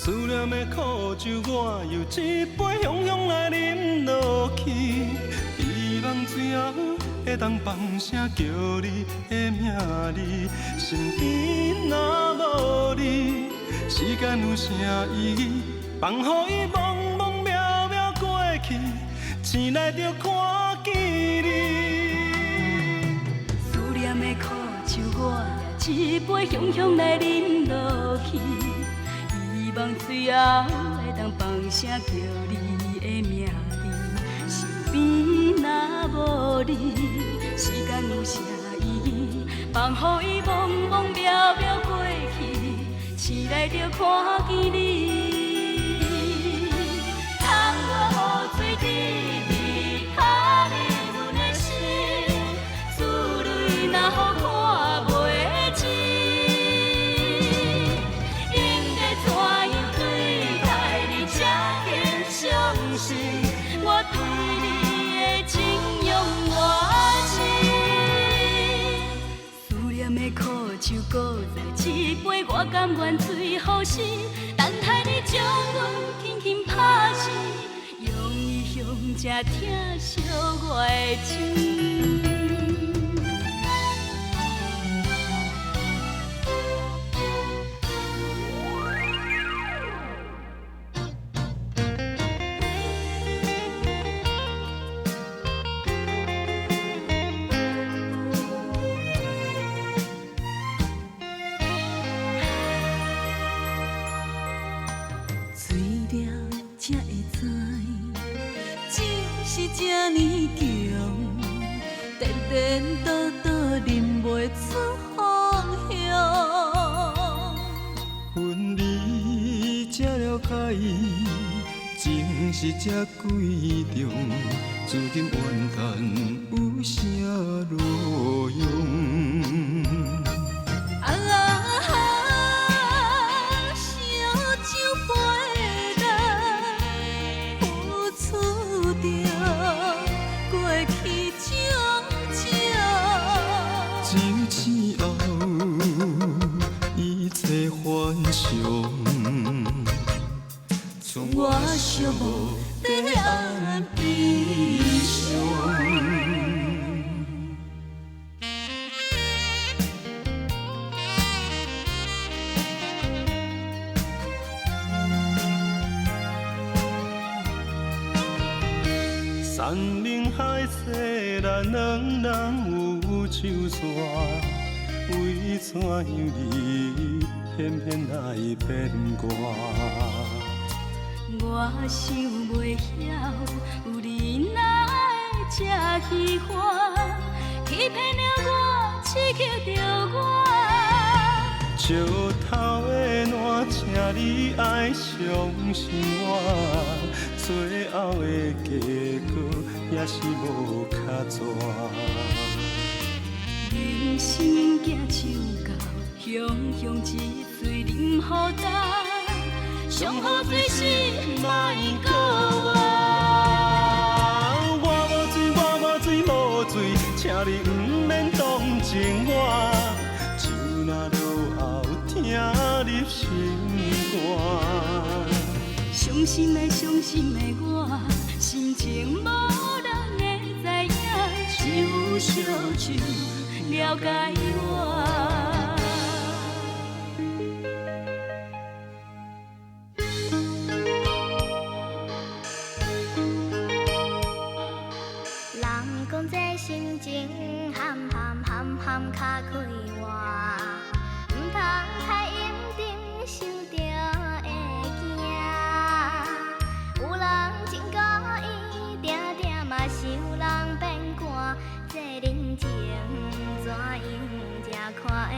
思念的苦酒，我又一杯雄雄來啉落去。希望最後會當放聲叫你的名字，身邊若無你，時間有啥意義？放予伊茫茫渺渺過去，醒來就看見你。思念的苦酒，我也一杯雄雄來啉落去。希望最後會當放聲叫你的名字，身邊若無你，時間有啥意義？放予伊茫茫渺渺過去，醒來就看見你。窗外雨水滴滴，敲入阮的心，思泪若雨看袂止。应该怎樣對待你才肯相信？我對你的情猶偌深。思念的苦酒，閣再一杯，我甘願醉予死，等待你將阮輕輕拍死，用伊向這疼惜我的情。醉了才會知，酒是這呢強，顛顛倒倒啉袂出方向。分離才了解，情是這貴重，如今怨嘆有啥路用？啊，燒酒杯內，付出著過去種種。酒醒後，一切幻想，剩我寂寞在岸边上。山盟海誓，咱兩人有手線，為怎樣你偏偏來變卦？我想袂曉，有你哪會這虚華，欺騙了我，痴求著我。石頭的爛，請你愛相信我，最後的結果也是無卡紙。人生行手到，雄雄一醉啉予干，上好醉是莫閣活。我無醉，我無醉，無醉，請你毋免同情我。酒若落喉，疼入心肝。傷心的傷心的我，心情無人會知影，只有燒酒了解我。人講這心情含含含含較快活，毋通太認真想著會驚。有人真故意，定定嘛是有人變卦，這人情怎樣才看會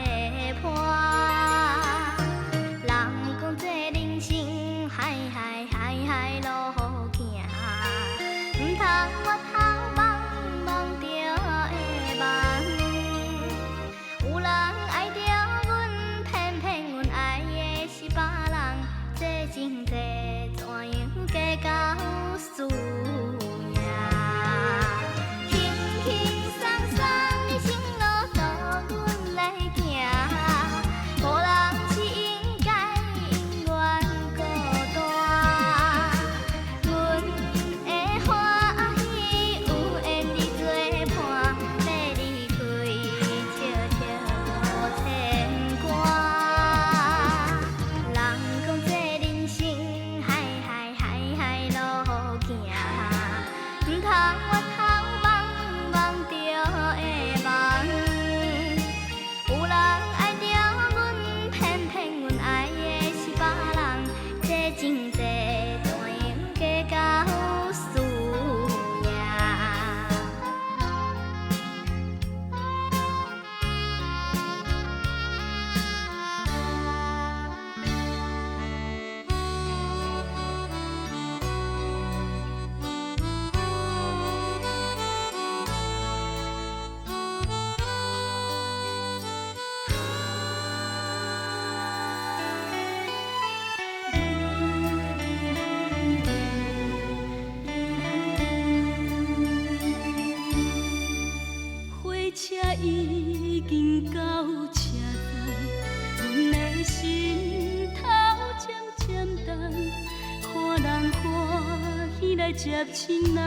來接親人，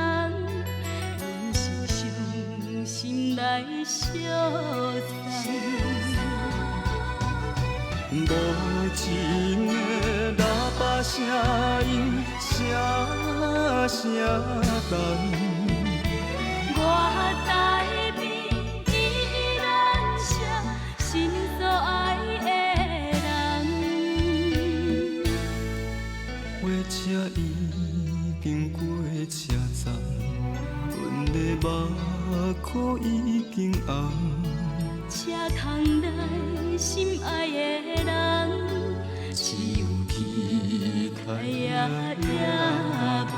阮是傷心來相送。無情的喇叭聲音，聲聲重。我台邊依然是心所愛的人。火車已經過車站，阮的目眶已經紅。車窗內心愛的人，只有期待夜夜夢。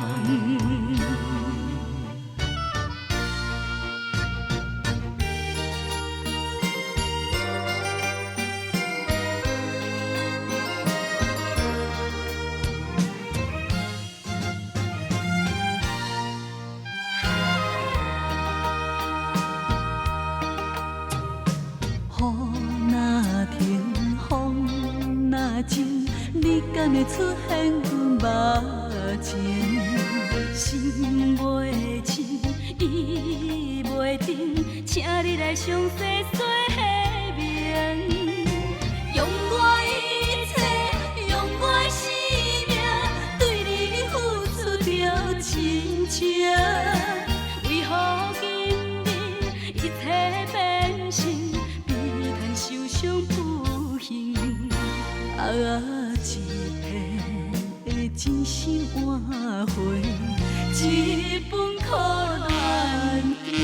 雨若停，風若靜，你敢會出現阮目前？心袂靜，意袂定，請你來詳細說明。用我一切，用我生命，對你付出著真情。為何今日一切變成悲嘆受傷不幸？啊，一片的真心換回一份苦難情。